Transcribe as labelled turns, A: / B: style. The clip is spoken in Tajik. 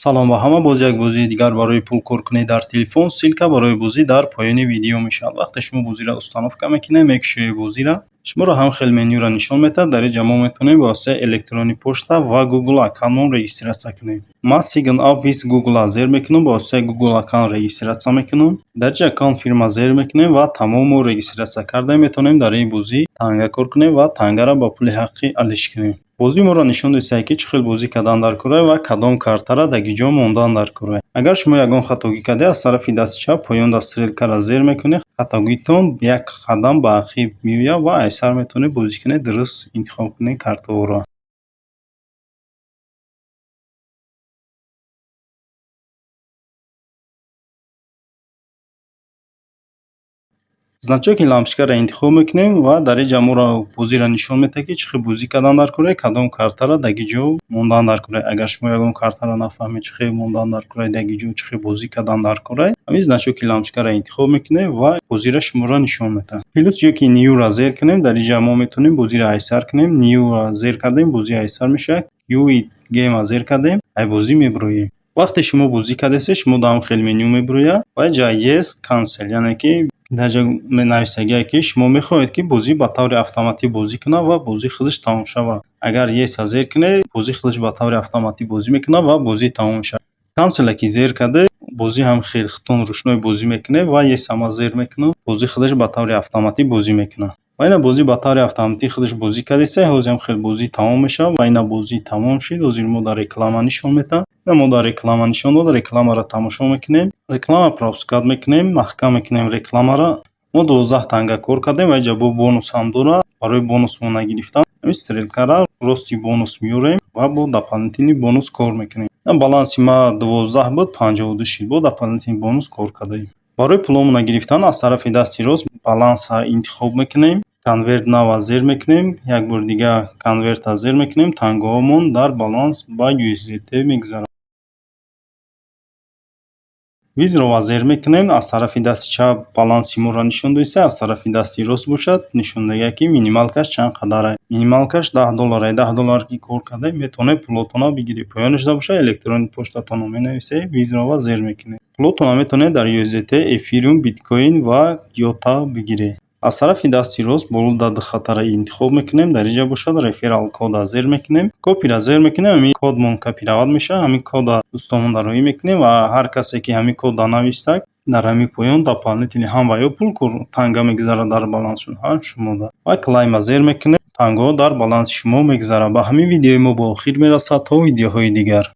A: Салом ба ҳама. Боз як бозии дигар барои пул кор кунед дар телефон. Ссылка барои бозӣ дар поёни видео мешавад. Вақте шумо бозиро установка мекунед, мекушоед бозиро, шуморо ҳам хел менюро нишон медиҳад. Дар инҷа мо метавонем ба воситаи электронный почта ва Google аккаунтмон регистрация кунем. Ман Sign up with Google зер мекунам, ба воситаи Google аккаунт регистрация мекунам. Дар инҷа confirm зер мекунем ва тамом, мо регистрация кардаем. Метавонем дар ин бозӣ танга кор кунем ва тангаро ба пули ҳақиқӣ алиш кунем. Бозии моро нишон додистае, ки чӣ хел бозӣ кардан дар кора ва кадом картара дар ки ҷо мондан дар кора. Агар шумо ягон хатогӣ кардед, аз тарафи дасти чап поён дар стрелкаро зер мекунед, хатогитон як қадам ба ақиб меояд ва айсар метавонед бозӣ кунед, дуруст интихоб кунед картаҳоро. Значоки лампочкаро интихоб мекунем ва дар инҷа моро бозиро нишон медиҳад, ки чӣ хел бозӣ кардан дар кора, кадом картаро дар ки ҷо мондан дар кора. Агар шумо ягон картаро нафаҳмед, чӣ хел мондан дар кора, дар ки ҷо чӣ хел бозӣ кардан дар кора, ҳамин значоки лампочкаро интихоб мекунед ва бозиро шуморо нишон медиҳад. Плюс ё ки New-ро зер кунем, дар инҷа мо метавонем бозиро айсар кунем. New-ро зер кардем, бозӣ айсар мешавад. Quit Game зер кардем, ай бозӣ мебироем. Вақте шумо бозӣ кардастед, шумо дар ҳам хел меню мебирояд ва инҷа Yes, Cancel, яъне ки дар ҷо менависагие, ки шумо мехоҳед, ки бозӣ ба таври автоматӣ бозӣ кунад ва бозӣ худаш тамом шавад. Агар Yes-а зер кунед, бозӣ худаш ба таври автоматӣ бозӣ мекунад ва бозӣ тамом мешавад. Cancel ки зер кардед, бозӣ ҳам хел худтон ручной бозӣ мекунед ва Yes-а ман зер мекунам, бозӣ худаш ба таври автоматӣ бозӣ мекунад. Ва ина бозӣ ба таври автоматӣ худаш бозӣ кардеста, ҳозир ҳам хел бозӣ тамом мешавад ва ина бозӣ тамом шуд. Ҳозир мо дар реклама нишон медиҳад. Ина мо дар реклама нишон дод, рекламаро тамошо мекунем. Реклама пропускать мекунем, маҳкам мекунем рекламаро. Мо 12 танга кор кардем ва инҷа бо бонус ҳам дорад. Барои бонус мо нагирифтан, ҳамин стрелкаро рости бонус меорем ва бо дополнительный бонус кор мекунем. Баланси ма 12 буд, 52 шид, бо дополнительный бонус кор кардаем. Барои пуломона гирифтан аз тарафи дасти рост баланса интихоб мекунем, Convert now зер мекунем, як бори дига Convert зер мекунем, тангаҳомон дар баланс ба USDT мегузарад. Withdraw зер мекунем, аз тарафи дасти чап баланси моро нишон додиста, аз тарафи дасти рост бошад, нишон додагиа, ки минималкаш чанд қадар. Минималкаш 10 доллар. 10 доллар ки кор кардаед, метавонед пулотонро бигиред. Поёнашда бошад, электронный почтатонро менависед, Withdraw зер мекунед. Пулотонро метавонед дар USDT, Ethereum, Bitcoin ва IOTA бигиред. Аз тарафи дасти рост боло дар ду хатара интихоб мекунем, дар инҷа бошад, реферал кода зер мекунем, copy-ра зер мекунем, ҳамин кодмон копировать мешавад, ҳамин кода дӯстонмон роӣ мекунем ва ҳар касе ки ҳамин кода нависад, дар ҳамин поён дополнительный ҳам ва ё пул танга мегузарад дар балансшон, ҳам шумода. Ва Claim зер мекунем, тангаҳо дар баланси шумо мегузарад. Ба ҳамин видеои мо ба охир мерасад. То видеоҳои дигар.